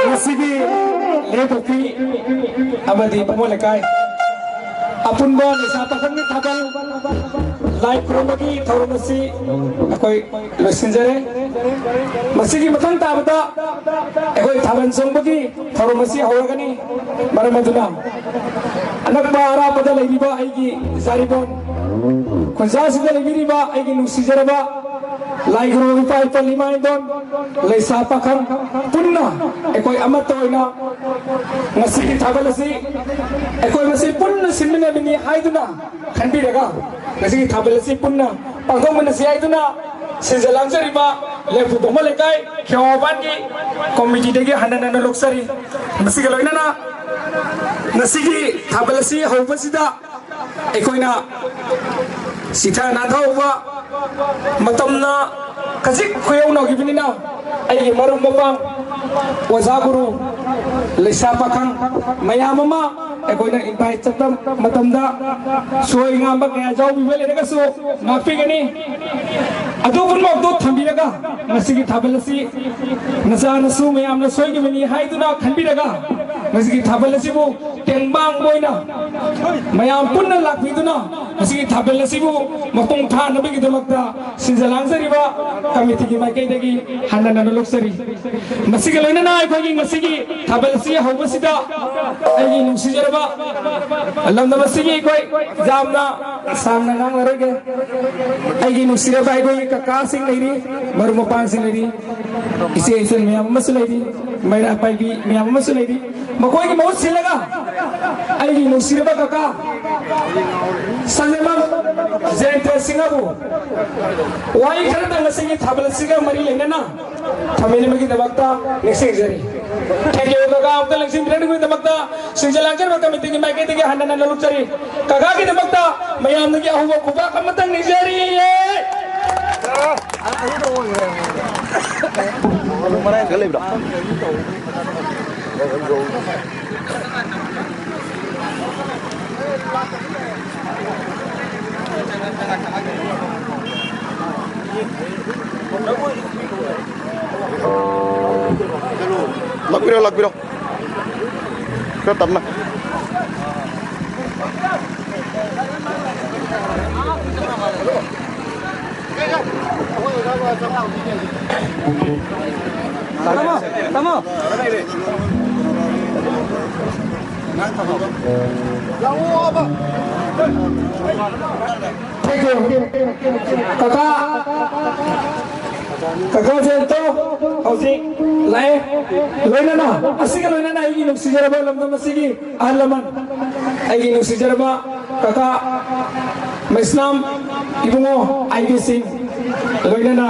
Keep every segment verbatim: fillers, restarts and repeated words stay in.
ꯉꯁꯤꯒꯤ ꯂꯦꯡꯄꯣꯛꯄꯤ ꯑꯃꯗꯤ ꯕꯥꯃꯣꯟ ꯂꯩꯀꯥꯏ ꯑꯄꯨꯟꯕ ꯂꯩꯁꯥ ꯄꯥꯈꯪꯒꯤ ꯊꯥꯕꯜ ꯂꯥꯏ ꯈꯨꯔꯨꯝꯕꯒꯤ ꯊꯧꯔꯝ ꯑꯁꯤ ꯑꯩꯈꯣꯏ ꯂꯣꯏꯁꯤꯟꯖꯔꯦ꯫ ꯃꯁꯤꯒꯤ ꯃꯊꯪ ꯇꯥꯕꯗ ꯑꯩꯈꯣꯏ ꯊꯥꯕꯜ ꯆꯣꯡꯕꯒꯤ ꯊꯧꯔꯝ ꯑꯁꯤ ꯍꯧꯔꯒꯅꯤ꯫ ꯃꯔꯝ ꯑꯗꯨꯅ ꯑꯅꯛꯄ ꯑꯔꯥꯞꯄꯗ ꯂꯩꯔꯤꯕ ꯑꯩꯒꯤ ꯖꯥꯔꯤꯕꯣꯟ ꯈꯨꯟꯖꯥꯁꯤꯗ ꯂꯩꯕꯤꯔꯤꯕ ꯑꯩꯒꯤ ꯅꯨꯡꯁꯤꯖꯔꯕ ꯂꯥꯏ ꯒꯨꯔꯨ ꯏꯄꯥ ꯏꯄꯜ ꯏꯃꯥ ꯏꯟꯗꯣꯟ ꯂꯩꯁꯥ ꯄꯥꯈꯪ ꯄꯨꯟꯅ ꯑꯩꯈꯣꯏ ꯑꯃꯠꯇ ꯑꯣꯏꯅ ꯉꯁꯤꯒꯤ ꯊꯥꯕꯜ ꯑꯁꯤ ꯑꯩꯈꯣꯏ ꯃꯁꯤ ꯄꯨꯟꯅ ꯁꯤꯟꯃꯤꯟꯅꯕꯅꯤ ꯍꯥꯏꯗꯨꯅ ꯈꯟꯕꯤꯔꯒ ꯉꯁꯤꯒꯤ ꯊꯥꯕꯜ ꯑꯁꯤ ꯄꯨꯟꯅ ꯄꯥꯡꯊꯣꯛꯃꯤꯟꯅꯁꯤ ꯍꯥꯏꯗꯨꯅ ꯁꯤꯟꯖ ꯂꯥꯡꯖꯔꯤꯕ ꯂꯦꯝꯐꯨ ꯕꯥꯃꯣꯟ ꯂꯩꯀꯥꯏ ꯈꯦꯋꯥ ꯃꯄꯥꯟꯒꯤ ꯀꯣꯃꯤꯇꯤꯗꯒꯤ ꯍꯟꯅ ꯍꯟꯅ ꯂꯧꯖꯔꯤ꯫ ꯃꯁꯤꯒ ꯂꯣꯏꯅꯅ ꯉꯁꯤꯒꯤ ꯊꯥꯕꯜ ꯑꯁꯤ ꯍꯧꯕꯁꯤꯗ ꯑꯩꯈꯣꯏꯅ ꯁꯤꯊ ꯅꯥꯟꯊꯍꯧꯕ ꯃꯇꯝꯅ ꯈꯖꯤꯛ ꯈꯨꯌꯧꯅꯈꯤꯕꯅꯤꯅ ꯑꯩꯒꯤ ꯃꯔꯨꯞ ꯃꯄꯥꯡ, ꯑꯣꯖꯥ ꯒꯨꯔꯨ, ꯂꯩꯁꯥ ꯄꯥꯈꯪ ꯃꯌꯥꯝ ꯑꯃ ꯑꯩꯈꯣꯏꯅ ꯏꯟꯚꯥꯏꯠ ꯆꯠꯄ ꯃꯇꯝꯗ ꯁꯣꯏ ꯉꯥꯝꯕ ꯀꯌꯥ ꯌꯥꯎꯕꯤꯕ ꯂꯩꯔꯒꯁꯨ ꯉꯥꯛꯄꯤꯒꯅꯤ꯫ ꯑꯗꯨ ꯄꯨꯝꯅꯃꯛꯇꯨ ꯊꯝꯕꯤꯔꯒ ꯉꯁꯤꯒꯤ ꯊꯥꯕꯜ ꯑꯁꯤ ꯅꯆꯥꯅꯁꯨ ꯃꯌꯥꯝꯅ ꯁꯣꯏꯈꯤꯕꯅꯤ ꯍꯥꯏꯗꯨꯅ ꯈꯟꯕꯤꯔꯒ ꯉꯁꯤꯒꯤ ꯊꯥꯕꯜ ꯑꯁꯤꯕꯨ ꯇꯦꯡꯕꯥꯡꯕ ꯑꯣꯏꯅ ꯃꯌꯥꯝ ꯄꯨꯟꯅ ꯂꯥꯛꯄꯤꯗꯨꯅ ꯉꯁꯤꯒꯤ ꯊꯥꯕꯜ ꯑꯁꯤꯕꯨ ꯃꯄꯨꯡ ꯐꯥꯅꯕꯒꯤꯗꯃꯛꯇ ꯁꯤꯟꯖ ꯂꯥꯡꯖꯔꯤꯕ ꯀꯃꯤꯇꯤꯒꯤ ꯃꯥꯏꯀꯩꯗꯒꯤ ꯍꯟꯅ ꯅꯣꯂꯨꯛꯆꯔꯤ꯫ ꯃꯁꯤꯒ ꯂꯣꯏꯅꯅ ꯑꯩꯈꯣꯏꯒꯤ ꯉꯁꯤꯒꯤ ꯊꯥꯕꯜ ꯑꯁꯤ ꯍꯧꯕꯁꯤꯗ ꯑꯩꯒꯤ ꯅꯨꯡꯁꯤꯖꯔꯕ ꯂꯝꯗꯝ ꯑꯁꯤꯒꯤ ꯑꯩꯈꯣꯏ ꯌꯥꯝꯅ ꯁꯥꯡꯅ ꯉꯥꯡꯂꯔꯣꯏꯒꯦ꯫ ꯑꯩꯒꯤ ꯅꯨꯡꯁꯤꯔꯕ ꯑꯩꯈꯣꯏꯒꯤ ꯀꯀꯥꯁꯤꯡ ꯂꯩꯔꯤ, ꯃꯔꯨꯞ ꯃꯄꯥꯡꯁꯤꯡ ꯂꯩꯔꯤ, ꯏꯆꯦ ꯏꯆꯜ ꯃꯌꯥꯝ ꯑꯃꯁꯨ ꯂꯩꯔꯤ, ꯃꯩꯔꯥ ꯄꯥꯏꯕꯤ ꯃꯌꯥꯝ ꯑꯃꯁꯨ ꯂꯩꯔꯤ꯫ ꯃꯈꯣꯏꯒꯤ ꯃꯍꯨꯠ ꯁꯤꯜꯂꯒ ꯑꯩꯒꯤ ꯅꯨꯡꯁꯤꯔꯕ ꯀꯀꯥ ꯁꯟꯖꯦꯃꯝ ꯖꯌꯟꯇ ꯁꯤꯡꯍꯕꯨ ꯋꯥꯍꯩ ꯈꯔꯗꯪ ꯉꯁꯤꯒꯤ ꯊꯥꯕꯜ ꯑꯁꯤꯒ ꯃꯔꯤ ꯂꯩꯅꯅ ꯊꯝꯕꯤꯅꯕꯒꯤꯗꯃꯛꯇ ꯅꯤꯡꯁꯤꯡꯖꯔꯤ꯫ ꯊꯦꯡꯀ꯭ꯌꯨ ꯀꯀꯥ, ꯑꯃꯨꯛꯇ ꯂꯦꯡꯁꯤꯟꯕꯤꯔꯛꯅꯕꯒꯤꯗꯃꯛꯇ ꯁꯤꯟꯖ ꯂꯥꯡꯖꯔꯤꯕ ꯀꯃꯤꯇꯤꯒꯤ ꯃꯥꯏꯀꯩꯗꯒꯤ ꯍꯟꯅ ꯅꯣꯂꯨꯛꯆꯔꯤ꯫ ꯀꯀꯥꯒꯤꯗꯃꯛꯇ ꯃꯌꯥꯝꯗꯒꯤ ꯑꯍꯧꯕ ꯈꯨꯕꯥꯛ ꯑꯃꯇꯪ ꯅꯤꯖꯔꯤꯌꯦ꯫ ꯂꯩꯕ꯭ꯔꯣ? ꯂꯥꯛꯄꯤꯔꯣ, ꯂꯥꯛꯄꯤꯔꯣ꯫ ꯈꯔ ꯇꯞꯅ꯫ ꯇꯥꯃꯣ, ꯇꯥꯃꯣ꯫ ꯀꯀꯥ, ꯀꯀꯥ ꯖꯌꯟꯇꯣ ꯍꯧꯖꯤꯛ ꯂꯥꯛꯑꯦ꯫ ꯂꯣꯏꯅꯅ, ꯑꯁꯤꯒ ꯂꯣꯏꯅꯅ ꯑꯩꯒꯤ ꯅꯨꯡꯁꯤꯖꯔꯕ ꯂꯝꯗꯝ ꯑꯁꯤꯒꯤ ꯑꯍꯜ ꯂꯃꯟ, ꯑꯩꯒꯤ ꯅꯨꯡꯁꯤꯖꯔꯕ ꯀꯀꯥ ꯃꯩꯁꯅꯥꯝ ꯏꯕꯨꯡꯉꯣ ꯑꯥꯏ ꯕꯤ ꯁꯤꯡ, ꯂꯣꯏꯅꯅ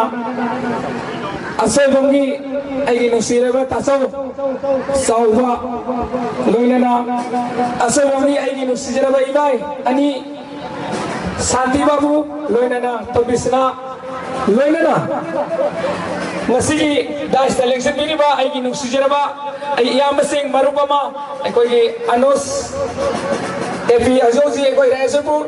ꯑꯁꯣꯏꯕꯝꯒꯤ ꯑꯩꯒꯤ ꯅꯨꯡꯁꯤꯔꯕ ꯇꯥꯆꯧ ꯆꯥꯎꯕ, ꯂꯣꯏꯅꯅ ꯑꯁꯣꯏꯕꯝꯒꯤ ꯑꯩꯒꯤ ꯅꯨꯡꯁꯤꯖꯔꯕ ꯏꯕꯥꯏ ꯑꯅꯤ, ꯁꯥꯟꯇꯤ ꯕꯥꯕꯨ, ꯂꯣꯏꯅꯅ ꯇꯣꯝꯕꯤꯁꯅꯥ, ꯂꯣꯏꯅꯅ ꯉꯁꯤꯒꯤ ꯗꯥꯏꯁꯇ ꯂꯦꯡꯁꯤꯟꯕꯤꯔꯤꯕ ꯑꯩꯒꯤ ꯅꯨꯡꯁꯤꯖꯔꯕ ꯑꯩ ꯏꯌꯥꯝꯕꯁꯤꯡ, ꯃꯔꯨꯞ ꯑꯃ, ꯑꯩꯈꯣꯏꯒꯤ ꯑꯅꯣꯁ ꯑꯦ ꯄꯤ, ꯍꯧꯖꯤꯛ ꯍꯧꯖꯤꯛ ꯑꯩꯈꯣꯏ ꯔꯥꯏꯁꯣꯏꯄꯨꯔ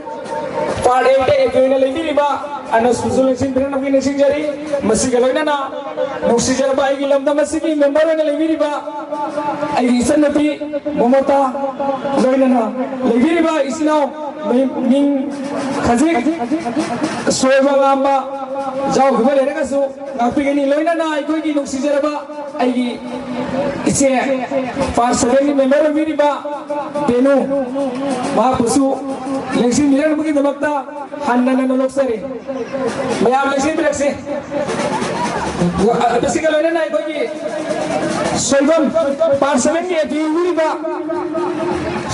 ꯄꯥꯔꯠ ꯑꯦꯠꯇ ꯑꯦ ꯄꯤ ꯑꯣꯏꯅ ꯂꯩꯕꯤꯔꯤꯕ ꯑꯅꯣꯁꯄꯨꯁꯨ ꯂꯦꯡꯁꯤꯟꯕꯤꯔꯛꯅꯕꯒꯤ ꯅꯤꯡꯁꯤꯡꯖꯔꯤ꯫ ꯃꯁꯤꯒ ꯂꯣꯏꯅꯅ ꯅꯨꯡꯁꯤꯖꯔꯕ ꯑꯩꯒꯤ ꯂꯝꯗꯝ ꯑꯁꯤꯒꯤ ꯃꯦꯝꯕꯔ ꯑꯣꯏꯅ ꯂꯩꯕꯤꯔꯤꯕ ꯑꯩꯒꯤ ꯏꯆꯟꯅꯨꯄꯤ ꯃꯃꯇꯥ, ꯂꯣꯏꯅꯅ ꯂꯩꯕꯤꯔꯤꯕ ꯏꯆꯤꯟ ꯏꯅꯥꯎ ꯃꯤꯡ ꯈꯖꯤꯛ ꯁꯣꯏꯕ ꯉꯥꯝꯕ ꯌꯥꯎꯈꯤꯕ ꯂꯩꯔꯒꯁꯨ ꯉꯥꯛꯄꯤꯒꯅꯤ꯫ ꯂꯣꯏꯅꯅ ꯑꯩꯈꯣꯏꯒꯤ ꯅꯨꯡꯁꯤꯖꯔꯕ ꯑꯩꯒꯤ ꯏꯆꯦ, ꯄꯥꯔꯠ ꯁꯚꯦꯟꯒꯤ ꯃꯦꯝꯕꯔ ꯑꯣꯏꯕꯤꯔꯤꯕ ꯕꯦꯅꯨ, ꯃꯍꯥꯛꯄꯨꯁꯨ ꯂꯦꯡꯁꯤꯟꯕꯤꯔꯛꯅꯕꯒꯤꯗꯃꯛꯇ ꯍꯟꯅ ꯅꯣꯂꯣꯛꯆꯔꯤ꯫ ꯃꯌꯥꯝ ꯂꯦꯡꯁꯤꯟꯕꯤꯔꯛꯁꯤ꯫ ꯃꯁꯤꯒ ꯂꯣꯏꯅꯅ ꯑꯩꯈꯣꯏꯒꯤ ꯁꯣꯏꯕꯝ ꯄꯥꯔꯠ ꯁꯚꯦꯟꯒꯤ ꯑꯦ ꯄꯤ ꯑꯣꯏꯕꯤꯔꯤꯕ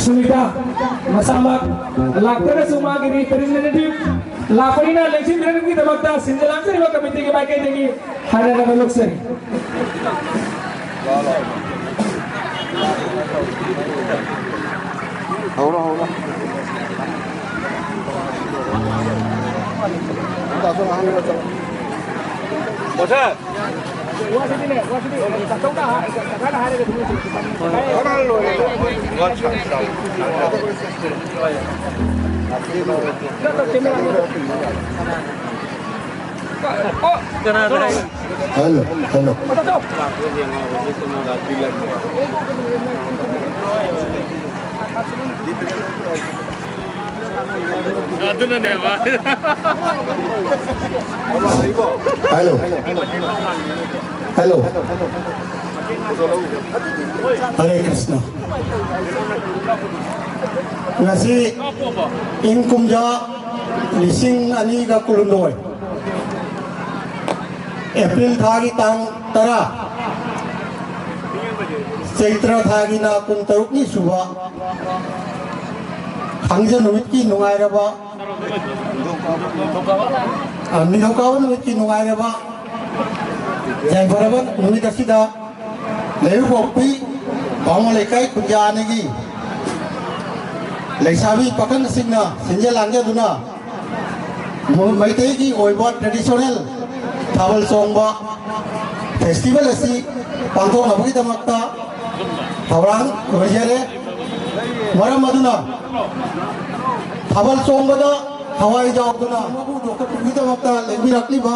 ꯁꯨꯅꯤꯇꯥ, ꯃꯁꯥꯃꯛ ꯂꯥꯛꯇ꯭ꯔꯒꯁꯨ ꯃꯥꯒꯤ ꯔꯤꯄ꯭ꯔꯦꯖꯦꯟꯇꯦꯇꯤꯚ ꯂꯥꯛꯄꯅꯤꯅ ꯂꯦꯡꯁꯤꯟꯕꯤꯔꯛꯅꯕꯒꯤꯗꯃꯛꯇ ꯁꯤꯟꯖ ꯂꯥꯡꯖꯔꯤꯕ ꯀꯃꯤꯇꯤꯒꯤ ꯃꯥꯏꯀꯩꯗꯒꯤ ꯍꯥꯏꯅꯅꯕ ꯂꯧꯖꯔꯤ꯫ ꯍꯧꯔꯣ, ꯍꯧꯔꯣ꯫ ꯃꯨꯊꯠ! Hello, hello. ꯑꯗꯨꯅꯅꯦꯕ꯫ ꯍꯜꯂꯣ꯫ ꯍꯜꯂꯣ꯫ ꯍꯔꯦ ꯀ꯭ꯔꯤꯁꯅ꯫ ꯉꯁꯤ ꯏꯪ ꯀꯨꯝꯖꯥ ꯂꯤꯁꯤꯡ ꯑꯅꯤꯒ ꯀꯨꯟꯍꯨꯝꯗꯣꯏ, ꯑꯦꯄ꯭ꯔꯤꯜ ꯊꯥꯒꯤ ꯇꯥꯡ ꯇꯔꯥ, ꯆꯩꯇ꯭ꯔ ꯊꯥꯒꯤꯅ ꯀꯨꯟꯇꯔꯨꯛꯅꯤ ꯁꯨꯕ, ꯊꯥꯡꯖ ꯅꯨꯃꯤꯠꯀꯤ ꯅꯨꯡꯉꯥꯏꯔꯕ, ꯑ, ꯅꯤꯡꯊꯧꯀꯥꯕ ꯅꯨꯃꯤꯠꯀꯤ ꯅꯨꯡꯉꯥꯏꯔꯕ ꯌꯥꯏꯐꯔꯕ ꯅꯨꯃꯤꯠ ꯑꯁꯤꯗ ꯂꯩꯔꯨꯛꯄꯣꯛꯄꯤ ꯕꯥꯃꯣꯟ ꯂꯩꯀꯥꯏ ꯈꯨꯟꯖꯥ ꯑꯅꯤꯒꯤ ꯂꯩꯁꯥꯕꯤ ꯄꯥꯈꯪꯁꯤꯡꯅ ꯁꯤꯟꯖ ꯂꯥꯡꯖꯗꯨꯅ ꯃꯩꯇꯩꯒꯤ ꯑꯣꯏꯕ ꯇ꯭ꯔꯦꯗꯤꯁꯅꯦꯜ ꯊꯥꯕꯜ ꯆꯣꯡꯕ ꯐꯦꯁꯇꯤꯚꯦꯜ ꯑꯁꯤ ꯄꯥꯡꯊꯣꯛꯅꯕꯒꯤꯗꯃꯛꯇ ꯊꯧꯔꯥꯡ ꯂꯣꯏꯖꯔꯦ꯫ ꯃꯔꯝ ꯑꯗꯨꯅ ꯊꯥꯕꯜ ꯆꯣꯡꯕꯗ ꯊꯋꯥꯏ ꯌꯥꯎꯗꯨꯅ ꯃꯄꯨ ꯌꯣꯛꯈꯠꯄꯒꯤꯗꯃꯛꯇ ꯂꯦꯡꯕꯤꯔꯛꯂꯤꯕ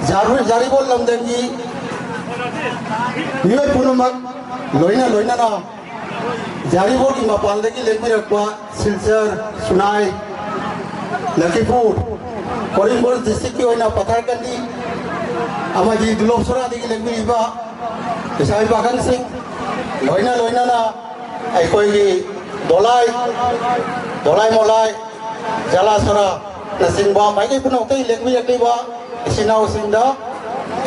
ꯌꯥꯔꯣꯏ-, ꯌꯥꯔꯤꯄꯣꯛ ꯂꯝꯗꯝꯒꯤ ꯃꯤꯑꯣꯏ ꯄꯨꯝꯅꯃꯛ, ꯂꯣꯏꯅ ꯂꯣꯏꯅꯅ ꯌꯥꯔꯤꯄꯣꯛꯀꯤ ꯃꯄꯥꯟꯗꯒꯤ ꯂꯦꯡꯕꯤꯔꯛꯄ ꯁꯤꯜꯆꯔ, ꯁꯨꯅꯥꯏ, ꯂꯈꯤꯄꯨꯔ, ꯀꯣꯔꯤꯝꯕꯣꯔ ꯗꯤꯁꯇ꯭ꯔꯤꯛꯀꯤ ꯑꯣꯏꯅ ꯄꯊꯥꯔꯀꯟꯗꯤ ꯑꯃꯗꯤ ꯗꯨꯂꯣꯛꯁꯣꯔꯥꯗꯒꯤ ꯂꯦꯡꯕꯤꯔꯤꯕ ꯂꯩꯁꯥꯕꯤ ꯄꯥꯈꯪꯁꯤꯡ, ꯂꯣꯏꯅ ꯂꯣꯏꯅꯅ ꯑꯩꯈꯣꯏꯒꯤ ꯗꯣꯂꯥꯏ, ꯗꯣꯂꯥꯏ ꯃꯣꯂꯥꯏ, ꯖꯂꯥꯁꯣꯔꯥꯅꯆꯤꯡꯕ ꯃꯥꯏꯀꯩ ꯄꯨꯝꯅꯃꯛꯇꯒꯤ ꯂꯦꯡꯕꯤꯔꯛꯂꯤꯕ ꯏꯆꯤꯟ ꯏꯅꯥꯎꯁꯤꯡꯗ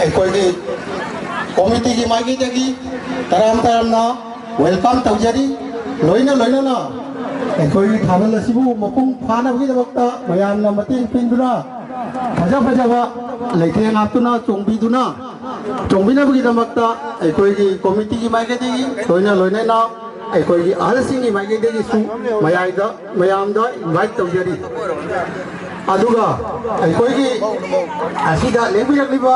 ꯑꯩꯈꯣꯏꯒꯤ ꯀꯣꯃꯤꯇꯤꯒꯤ ꯃꯥꯏꯀꯩꯗꯒꯤ ꯇꯔꯥꯝ ꯇꯔꯥꯝꯅ ꯋꯦꯜꯀꯝ ꯇꯧꯖꯔꯤ꯫ ꯂꯣꯏꯅ ꯂꯣꯏꯅꯅ ꯑꯩꯈꯣꯏꯒꯤ ꯊꯥꯕꯜ ꯑꯁꯤꯕꯨ ꯃꯄꯨꯡ ꯐꯥꯅꯕꯒꯤꯗꯃꯛꯇ ꯃꯌꯥꯝꯅ ꯃꯇꯦꯡ ꯄꯤꯗꯨꯅ ꯐꯖ ꯐꯖꯕ ꯂꯩꯇꯦꯡ ꯍꯥꯞꯇꯨꯅ ꯆꯣꯡꯕꯤꯗꯨꯅ ꯆꯣꯡꯕꯤꯅꯕꯒꯤꯗꯃꯛꯇ ꯑꯩꯈꯣꯏꯒꯤ ꯀꯣꯃꯤꯇꯤꯒꯤ ꯃꯥꯏꯀꯩꯗꯒꯤ ꯂꯣꯏꯅ ꯂꯣꯏꯅꯅ ꯑꯩꯈꯣꯏꯒꯤ ꯑꯍꯜꯁꯤꯡꯒꯤ ꯃꯥꯏꯀꯩꯗꯒꯤꯁꯨ ꯃꯌꯥꯏꯗ ꯃꯌꯥꯝꯗ ꯏꯟꯚꯥꯏꯠ ꯇꯧꯖꯔꯤ꯫ ꯑꯗꯨꯒ ꯑꯩꯈꯣꯏꯒꯤ ꯑꯁꯤꯗ ꯂꯦꯡꯕꯤꯔꯛꯂꯤꯕ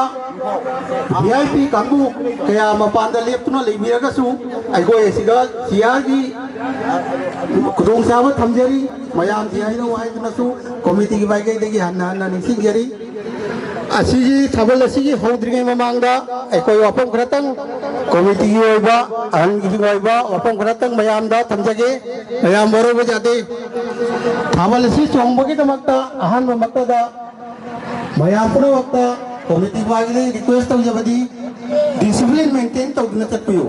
ꯚꯤ ꯑꯥꯏ ꯄꯤ ꯀꯥꯡꯕꯨ ꯀꯌꯥ ꯃꯄꯥꯟꯗ ꯂꯦꯞꯇꯨꯅ ꯂꯩꯕꯤꯔꯒꯁꯨ ꯑꯩꯈꯣꯏ ꯑꯁꯤꯗ ꯆꯤꯌꯥꯔꯒꯤ ꯈꯨꯗꯣꯡꯆꯥꯕ ꯊꯝꯖꯔꯤ꯫ ꯃꯌꯥꯝ ꯆꯤꯌꯥꯔ ꯍꯥꯏꯗꯨꯅꯁꯨ ꯀꯣꯃꯤꯇꯤꯒꯤ ꯃꯥꯏꯀꯩꯗꯒꯤ ꯍꯟꯅ ꯍꯟꯅ ꯅꯤꯡꯁꯤꯡꯖꯔꯤ꯫ ꯑꯁꯤꯒꯤ ꯊꯥꯕꯜ ꯑꯁꯤꯒꯤ ꯍꯧꯗ꯭ꯔꯤꯉꯩ ꯃꯃꯥꯡꯗ ꯑꯩꯈꯣꯏ ꯋꯥꯐꯝ ꯈꯔꯇꯪ, ꯀꯣꯃꯤꯇꯤꯒꯤ ꯑꯣꯏꯕ, ꯑꯍꯜꯒꯤ ꯑꯣꯏꯕ ꯋꯥꯐꯝ ꯈꯔꯇꯪ ꯃꯌꯥꯝꯗ ꯊꯝꯖꯒꯦ꯫ ꯃꯌꯥꯝ ꯋꯥꯔꯧꯕ ꯌꯥꯗꯦ꯫ ꯊꯥꯕꯜ ꯑꯁꯤ ꯆꯣꯡꯕꯒꯤꯗꯃꯛꯇ ꯑꯍꯥꯟꯕꯃꯛꯇꯗ ꯃꯌꯥꯝ ꯄꯨꯝꯅꯃꯛꯇ ꯀꯣꯃꯤꯇꯤ ꯋꯥꯏꯗꯒꯤ ꯔꯤꯀ꯭ꯋꯦꯁ ꯇꯧꯖꯕꯗꯤ, ꯗꯤꯁꯤꯄ꯭ꯂꯤꯟ ꯃꯦꯟꯇꯦꯟ ꯇꯧꯗꯨꯅ ꯆꯠꯄꯤꯌꯨ꯫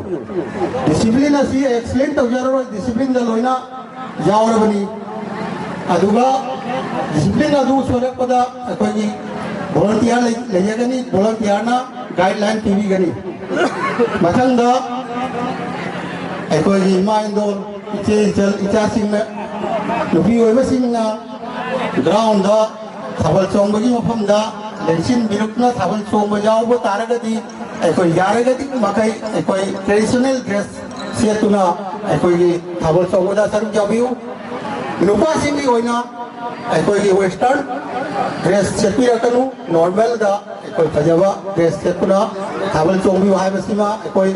ꯗꯤꯁꯤꯄ꯭ꯂꯤꯟ ꯑꯁꯤ ꯑꯦꯛꯁꯄ꯭ꯂꯦꯟ ꯇꯧꯖꯔꯔꯣꯏ, ꯗꯤꯁꯤꯄ꯭ꯂꯤꯟꯗ ꯂꯣꯏꯅ ꯌꯥꯎꯔꯕꯅꯤ꯫ ꯑꯗꯨꯒ ꯗꯤꯁꯤꯄ꯭ꯂꯤꯟ ꯑꯗꯨ ꯁꯣꯏꯔꯛꯄꯗ ꯑꯩꯈꯣꯏꯒꯤ ꯚꯣꯂꯨꯟꯇꯤꯌꯥꯔ ꯂꯩ-, ꯂꯩꯖꯒꯅꯤ, ꯚꯣꯂꯨꯟꯇꯤꯌꯥꯔꯅ ꯒꯥꯏꯗꯂꯥꯏꯟ ꯄꯤꯕꯤꯒꯅꯤ꯫ ꯃꯊꯪꯗ ꯑꯩꯈꯣꯏꯒꯤ ꯏꯃꯥ ꯏꯟꯗꯣꯜ, ꯏꯆꯦ ꯏꯆꯜ, ꯏꯆꯥꯁꯤꯡꯅ, ꯅꯨꯄꯤ ꯑꯣꯏꯕꯁꯤꯡꯅ ꯒ꯭ꯔꯥꯎꯟꯗ ꯊꯥꯕꯜ ꯆꯣꯡꯕꯒꯤ ꯃꯐꯝꯗ ꯂꯦꯡꯁꯤꯟꯕꯤꯔꯛꯇꯨꯅ ꯊꯥꯕꯜ ꯆꯣꯡꯕ ꯌꯥꯎꯕ ꯇꯥꯔꯒꯗꯤ ꯑꯩꯈꯣꯏ ꯌꯥꯔꯒꯗꯤ ꯃꯈꯩ ꯑꯩꯈꯣꯏ ꯇ꯭ꯔꯦꯗꯤꯁꯅꯦꯜ ꯗ꯭ꯔꯦꯁ ꯁꯦꯠꯇꯨꯅ ꯑꯩꯈꯣꯏꯒꯤ ꯊꯥꯕꯜ ꯆꯣꯡꯕꯗ ꯁꯔꯨꯛ ꯌꯥꯕꯤꯌꯨ꯫ ꯅꯨꯄꯥꯁꯤꯡꯒꯤ ꯑꯣꯏꯅ ꯑꯩꯈꯣꯏꯒꯤ ꯋꯦꯁꯇꯔꯟ ꯗ꯭ꯔꯦꯁ ꯁꯦꯠꯄꯤꯔꯛꯀꯅꯨ, ꯅꯣꯔꯃꯦꯜꯗ ꯑꯩꯈꯣꯏ ꯐꯖꯕ ꯗ꯭ꯔꯦꯁ ꯁꯦꯠꯇꯨꯅ ꯊꯥꯕꯜ ꯆꯣꯡꯕꯤꯌꯨ ꯍꯥꯏꯕꯁꯤꯃ ꯑꯩꯈꯣꯏ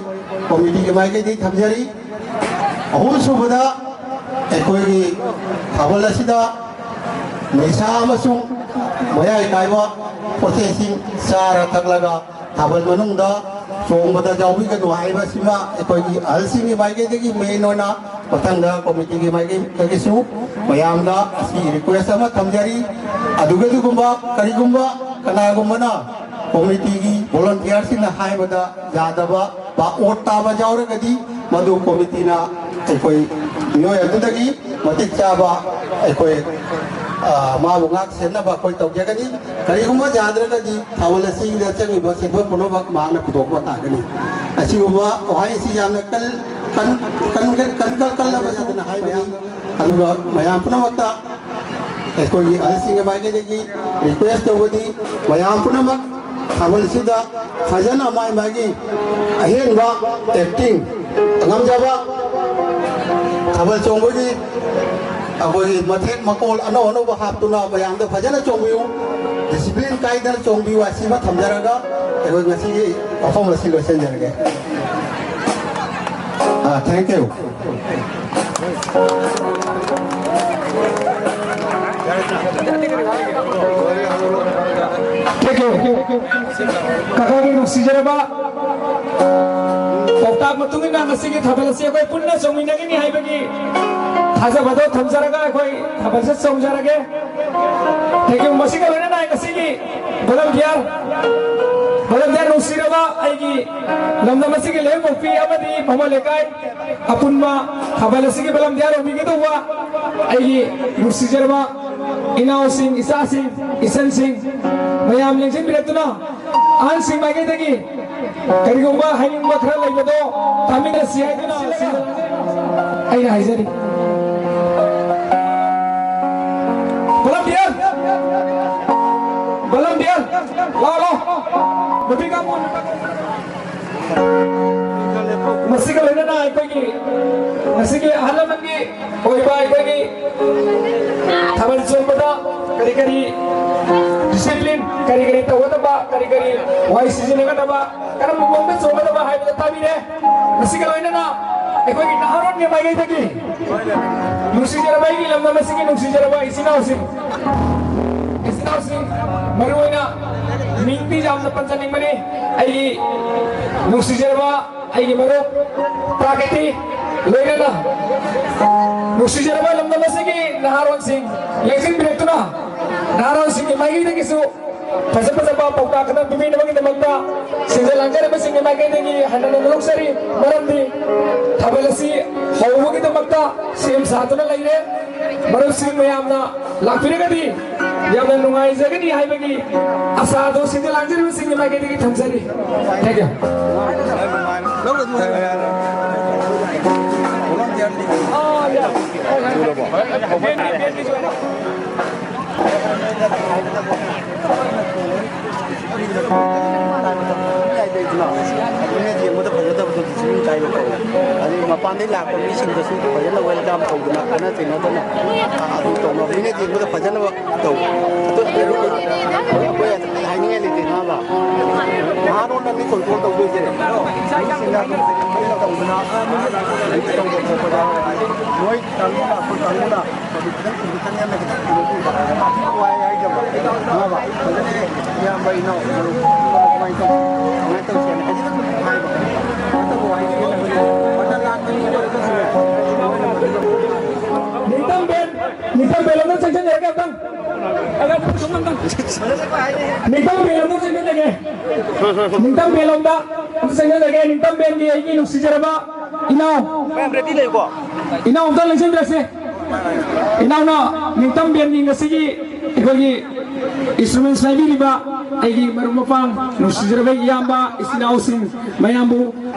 ꯀꯣꯃꯤꯇꯤꯒꯤ ꯃꯥꯏꯀꯩꯗꯒꯤ ꯊꯝꯖꯔꯤ꯫ ꯑꯍꯨꯝꯁꯨꯕꯗ, ꯑꯩꯈꯣꯏꯒꯤ ꯊꯥꯕꯜ ꯑꯁꯤꯗ ꯅꯤꯁꯥ ꯑꯃꯁꯨꯡ ꯃꯌꯥꯏ ꯀꯥꯏꯕ ꯄꯣꯠꯆꯩꯁꯤꯡ ꯆꯥꯔ ꯊꯛꯂꯒ ꯊꯥꯕꯜ ꯃꯅꯨꯡꯗ ꯆꯣꯡꯕꯗ ꯌꯥꯎꯕꯤꯒꯅꯨ ꯍꯥꯏꯕꯁꯤꯃ ꯑꯩꯈꯣꯏꯒꯤ ꯑꯍꯜꯁꯤꯡꯒꯤ ꯃꯥꯏꯀꯩꯗꯒꯤ ꯃꯦꯟ ꯑꯣꯏꯅ, ꯃꯊꯪꯗ ꯀꯣꯃꯤꯇꯤꯒꯤ ꯃꯥꯏꯀꯩꯗꯒꯤꯁꯨ ꯃꯌꯥꯝꯗ ꯑꯁꯤ ꯔꯤꯀ꯭ꯋꯦꯁ ꯑꯃ ꯊꯝꯖꯔꯤ꯫ ꯑꯗꯨꯒ ꯑꯗꯨꯒꯨꯝꯕ ꯀꯔꯤꯒꯨꯝꯕ ꯀꯅꯥꯒꯨꯝꯕꯅ ꯀꯣꯃꯤꯇꯤꯒꯤ ꯚꯣꯂꯨꯟꯇꯤꯌꯔꯁꯤꯡꯅ ꯍꯥꯏꯕꯗ ꯌꯥꯗꯕ ꯕꯥ ꯑꯣꯠ ꯇꯥꯕ ꯌꯥꯎꯔꯒꯗꯤ, ꯃꯗꯨ ꯀꯣꯃꯤꯇꯤꯅ ꯑꯩꯈꯣꯏ ꯃꯤꯑꯣꯏ ꯑꯗꯨꯗꯒꯤ ꯃꯇꯤꯛ ꯆꯥꯕ ꯑꯩꯈꯣꯏ, ꯑ, ꯃꯥꯕꯨ ꯉꯥꯛ ꯁꯦꯟꯅꯕ ꯑꯩꯈꯣꯏ ꯇꯧꯖꯒꯅꯤ꯫ ꯀꯔꯤꯒꯨꯝꯕ ꯌꯥꯗ꯭ꯔꯒꯗꯤ ꯊꯥꯕꯜ ꯑꯁꯤꯗ ꯆꯪꯉꯤꯕ ꯁꯦꯟꯐꯝ ꯄꯨꯝꯅꯃꯛ ꯃꯍꯥꯛꯅ ꯄꯨꯊꯣꯛꯄ ꯇꯥꯒꯅꯤ꯫ ꯑꯁꯤꯒꯨꯝꯕ ꯋꯥꯍꯩꯁꯤ ꯌꯥꯝꯅ ꯀꯟ-, ꯀꯟ-, ꯀꯟ-, ꯀꯟ-, ꯀꯟ-, ꯀꯜꯂꯕ ꯌꯥꯗꯅ ꯍꯥꯏꯕꯅꯤ꯫ ꯑꯗꯨꯒ ꯃꯌꯥꯝ ꯄꯨꯝꯅꯃꯛꯇ ꯑꯩꯈꯣꯏꯒꯤ ꯑꯍꯜꯁꯤꯡꯒꯤ ꯃꯥꯏꯀꯩꯗꯒꯤ ꯔꯤꯀ꯭ꯋꯦꯁ ꯇꯧꯕꯗꯤ, ꯃꯌꯥꯝ ꯄꯨꯝꯅꯃꯛ ꯊꯥꯕꯜꯁꯤꯗ ꯐꯖꯅ ꯃꯥꯏ ꯃꯥꯒꯤ ꯑꯍꯦꯟꯕ ꯑꯦꯛꯇꯤꯡ ꯉꯝꯖꯕ, ꯊꯥꯕꯜ ꯆꯣꯡꯕꯒꯤ ꯑꯩꯈꯣꯏꯒꯤ ꯃꯊꯦꯛ ꯃꯀꯣꯜ ꯑꯅꯧ ꯑꯅꯧꯕ ꯍꯥꯞꯇꯨꯅ ꯃꯌꯥꯝꯗ ꯐꯖꯅ ꯆꯣꯡꯕꯤꯌꯨ, ꯗꯤꯁꯤꯄ꯭ꯂꯤꯟ ꯀꯥꯏꯗꯅ ꯆꯣꯡꯕꯤꯌꯨ ꯍꯥꯏꯁꯤꯃ ꯊꯝꯖꯔꯒ ꯑꯩꯈꯣꯏ ꯉꯁꯤꯒꯤ ꯋꯥꯐꯝ ꯑꯁꯤ ꯂꯣꯏꯁꯤꯟꯖꯔꯒꯦ꯫ ꯑꯥ, thank you꯫ Thank you꯫ ꯀꯀꯥꯒꯤ ꯅꯨꯡꯁꯤꯖꯔꯕ ꯄꯥꯎꯇꯥꯛ ꯃꯇꯨꯡ ꯏꯟꯅ ꯉꯁꯤꯒꯤ ꯊꯥꯕꯜ ꯑꯁꯤ ꯑꯩꯈꯣꯏ ꯄꯨꯟꯅ ꯆꯣꯡꯃꯤꯟꯅꯒꯅꯤ ꯍꯥꯏꯕꯒꯤ ꯊꯥꯖꯕꯗꯣ ꯊꯝꯖꯔꯒ ꯑꯩꯈꯣꯏ ꯊꯥꯕꯜꯁꯦ ꯆꯣꯡꯖꯔꯒꯦ꯫ Thank you꯫ ꯃꯁꯤꯒ ꯂꯣꯏꯅꯅ ꯉꯁꯤꯒꯤ ꯚꯣꯂꯨꯟꯇꯤꯌꯔ, ꯚꯣꯂꯨꯟꯇꯤꯌꯔ ꯅꯨꯡꯁꯤꯔꯕ ꯑꯩꯒꯤ ꯂꯝꯗꯝ ꯑꯁꯤꯒꯤ ꯂꯩꯕꯥꯛꯄꯣꯛꯄꯤ ꯑꯃꯗꯤ ꯃꯃꯜ ꯂꯩꯀꯥꯏ ꯑꯄꯨꯟꯕ ꯊꯥꯕꯜ ꯑꯁꯤꯒꯤ ꯚꯣꯂꯨꯟꯇꯤꯌꯔ ꯑꯣꯏꯕꯤꯒꯗꯧꯕ ꯑꯩꯒꯤ ꯅꯨꯡꯁꯤꯖꯔꯕ ꯏꯅꯥꯎꯁꯤꯡ, ꯏꯆꯥꯁꯤꯡ, ꯏꯆꯟꯁꯤꯡ ꯃꯌꯥꯝ ꯂꯦꯡꯁꯤꯟꯕꯤꯔꯛꯇꯨꯅ ꯑꯍꯟꯁꯤꯡ ꯃꯥꯏꯀꯩꯗꯒꯤ ꯀꯔꯤꯒꯨꯝꯕ ꯍꯥꯏꯅꯤꯡꯕ ꯈꯔ ꯂꯩꯕꯗꯣ ꯇꯥꯃꯤꯟꯅꯁꯤ ꯍꯥꯏꯗꯨꯅ ꯑꯩꯅ ꯍꯥꯏꯖꯔꯤ꯫ ꯚꯣꯂꯨꯟꯇꯤꯌꯔ! ꯚꯣꯂꯨꯟꯇꯤꯌꯔ! ꯂꯥꯛꯑꯣ, ꯂꯥꯛꯑꯣ꯫ ꯅꯨꯄꯤ ꯀꯥꯡꯕꯨ, ꯅꯨꯄꯥ ꯀꯥꯡꯕꯨ꯫ ꯃꯁꯤꯒ ꯂꯣꯏꯅꯅ ꯑꯩꯈꯣꯏꯒꯤ ꯉꯁꯤꯒꯤ ꯑꯍꯜ ꯂꯃꯟꯒꯤ ꯑꯣꯏꯕ ꯑꯩꯈꯣꯏꯒꯤ ꯊꯥꯕꯜ ꯆꯣꯡꯕꯗ ꯀꯔꯤ ꯀꯔꯤ ꯗꯤꯁꯤꯄ꯭ꯂꯤꯟ, ꯀꯔꯤ ꯀꯔꯤ ꯇꯧꯒꯗꯕ, ꯀꯔꯤ ꯀꯔꯤ ꯋꯥꯍꯩ ꯁꯤꯖꯤꯟꯅꯒꯗꯕ, ꯀꯔꯝꯕ ꯃꯑꯣꯡꯗ ꯆꯣꯡꯒꯗꯕ ꯍꯥꯏꯕꯗꯣ ꯇꯥꯕꯤꯔꯦ꯫ ꯃꯁꯤꯒ ꯂꯣꯏꯅꯅ ꯑꯩꯈꯣꯏꯒꯤ ꯅꯍꯥꯔꯣꯟꯒꯤ ꯃꯥꯏꯀꯩꯗꯒꯤ ꯅꯨꯡꯁꯤꯖꯔꯕ ꯑꯩꯒꯤ ꯂꯝꯗꯝ ꯑꯁꯤꯒꯤ ꯅꯨꯡꯁꯤꯖꯔꯕ ꯏꯆꯤꯟ ꯏꯅꯥꯎꯁꯤꯡ, ꯏꯆꯤꯟ ꯏꯅꯥꯎꯁꯤꯡ, ꯃꯔꯨꯑꯣꯏꯅ ꯃꯤꯡꯗꯤ ꯌꯥꯝꯅ ꯄꯟꯖꯅꯤꯡꯕꯅꯤ꯫ ꯑꯩꯒꯤ ꯅꯨꯡꯁꯤꯖꯔꯕ ꯑꯩꯒꯤ ꯃꯔꯨꯞ ꯄ꯭ꯔꯥꯀ꯭ꯔꯤꯇꯤ, ꯂꯣꯏꯅꯅ ꯅꯨꯡꯁꯤꯖꯔꯕ ꯂꯝꯗꯝ ꯑꯁꯤꯒꯤ ꯅꯍꯥꯔꯣꯜꯁꯤꯡ ꯂꯦꯡꯁꯤꯟꯕꯤꯔꯛꯇꯨꯅ, ꯅꯍꯥꯔꯣꯜꯁꯤꯡꯒꯤ ꯃꯥꯏꯀꯩꯗꯒꯤꯁꯨ ꯐꯖ ꯐꯖꯕ ꯄꯥꯎꯇꯥꯛ ꯈꯔ ꯄꯤꯕꯤꯅꯕꯒꯤꯗꯃꯛꯇ ꯁꯤꯟꯖ ꯂꯥꯡꯖꯔꯤꯕꯁꯤꯡꯒꯤ ꯃꯥꯏꯀꯩꯗꯒꯤ ꯍꯟꯅ ꯍꯟꯅ ꯂꯧꯖꯔꯤ꯫ ꯃꯔꯝꯗꯤ ꯊꯥꯕꯜ ꯑꯁꯤ ꯍꯧꯕꯒꯤꯗꯃꯛꯇ ꯁꯦꯝ ꯁꯥꯗꯨꯅ ꯂꯩꯔꯦ꯫ ꯃꯔꯨꯞꯁꯤꯡ ꯃꯌꯥꯝꯅ ꯂꯥꯛꯄꯤꯔꯒꯗꯤ ꯌꯥꯝꯅ ꯅꯨꯡꯉꯥꯏꯖꯒꯅꯤ ꯍꯥꯏꯕꯒꯤ ꯑꯁꯥꯗꯣ ꯁꯤꯟꯖ ꯂꯥꯡꯖꯔꯤꯕꯁꯤꯡꯒꯤ ꯃꯥꯏꯀꯩꯗꯒꯤ ꯊꯝꯖꯔꯤ꯫ Thank you. ꯃꯤꯅ ꯌꯦꯡꯕꯗ ꯐꯖꯗꯕꯗꯣ ꯗꯤꯁꯤꯄ꯭ꯂꯤꯟ ꯀꯥꯏꯕ ꯀꯧꯋꯦ꯫ ꯑꯗꯩ ꯃꯄꯥꯟꯗꯩ ꯂꯥꯛꯄ ꯃꯤꯁꯤꯡꯗꯁꯨ ꯐꯖꯅ ꯋꯦꯜꯀꯝ ꯇꯧꯗꯅ, ꯈꯠꯅ ꯆꯩꯅꯗꯅ, ꯑꯗꯨ ꯇꯧꯅ ꯃꯤꯅ ꯌꯦꯡꯕꯗ ꯐꯖꯅꯕ ꯇꯧ꯫ ꯑꯗꯨ ꯑꯩꯈꯣꯏ ꯍꯥꯏꯅꯤꯡꯉꯥꯏ ꯂꯩꯇꯦ, ꯈꯪꯉꯕ? ꯅꯍꯥꯔꯣꯟꯅ ꯃꯤ ꯀꯣꯟꯇ꯭ꯔꯣꯜ ꯇꯧꯗꯣꯏꯁꯦ꯫ ꯃꯤꯁꯤꯡꯅ ꯑꯗꯨꯝ ꯀꯩꯅꯣ ꯇꯧꯗꯅ ꯇꯧꯕ ꯈꯣꯠꯄꯗ ꯃꯣꯏ ꯀꯥꯡꯕꯨꯅ, ꯑꯩꯈꯣꯏ ꯀꯥꯡꯕꯨꯅ ꯈꯤꯇꯪ ꯈꯤꯇꯪ ꯌꯥꯝꯅ ꯈꯤꯇꯪ ꯀꯩꯅꯣ ꯇꯧꯕ꯫ ꯋꯥꯏ ꯍꯥꯏꯗꯕ꯫ ꯈꯪꯉꯕ? ꯐꯖꯅ ꯏꯌꯥꯝꯕ ꯏꯅꯥꯎ ꯃꯔꯨꯞ ꯀꯃꯥꯏꯅ ꯇꯧ-, ꯀꯃꯥꯏꯅ ꯇꯧꯁꯦꯅ ꯈꯖꯤꯛꯇꯪ ꯍꯥꯏꯕ꯫ ꯅꯠꯇꯕ ꯋꯥꯍꯩ ꯁꯤꯖꯤꯟꯅꯕꯅꯤ꯫ ꯐꯖꯅ ꯂꯥꯛꯄꯅꯤ ꯑꯣꯏꯔꯒꯁꯨꯅꯦ꯫ ꯅꯤꯡꯇꯝꯕꯦꯟ, ꯅꯤꯡꯇꯝꯕꯦꯟ ꯂꯣꯝꯗ ꯆꯪꯁꯤꯟꯖꯔꯒꯦ ꯑꯝꯇꯪ꯫ ꯅꯤꯡꯇꯝꯕꯦꯟ ꯂꯣꯝꯗ ꯆꯪꯁꯤꯟꯖꯒꯦ꯫ ꯅꯤꯡꯇꯝꯕꯦꯟ ꯂꯣꯝꯗ ꯑꯝꯇ ꯆꯪꯁꯤꯟꯖꯒꯦ꯫ ꯅꯤꯡꯇꯝꯕꯦꯟꯒꯤ ꯑꯩꯒꯤ ꯅꯨꯡꯁꯤꯖꯔꯕ ꯏꯅꯥꯎ꯫ ꯃꯌꯥꯝ ꯔꯦꯗꯤ ꯂꯩꯀꯣ? ꯏꯅꯥꯎ ꯑꯝꯇ ꯂꯦꯡꯁꯤꯟꯕꯤꯔꯁꯦ꯫ ꯏꯅꯥꯎꯅ ꯅꯤꯡꯇꯝꯕꯦꯟꯒꯤ ꯉꯁꯤꯒꯤ ꯑꯩꯈꯣꯏꯒꯤ instruments ꯄꯥꯏꯕꯤꯔꯤꯕ ꯑꯩꯒꯤ ꯃꯔꯨꯞ ꯃꯄꯥꯡ, ꯅꯨꯡꯁꯤꯖꯔꯕ ꯏꯌꯥꯝꯕ ꯏꯆꯤꯟ ꯏꯅꯥꯎꯁꯤꯡ ꯃꯌꯥꯝꯕꯨ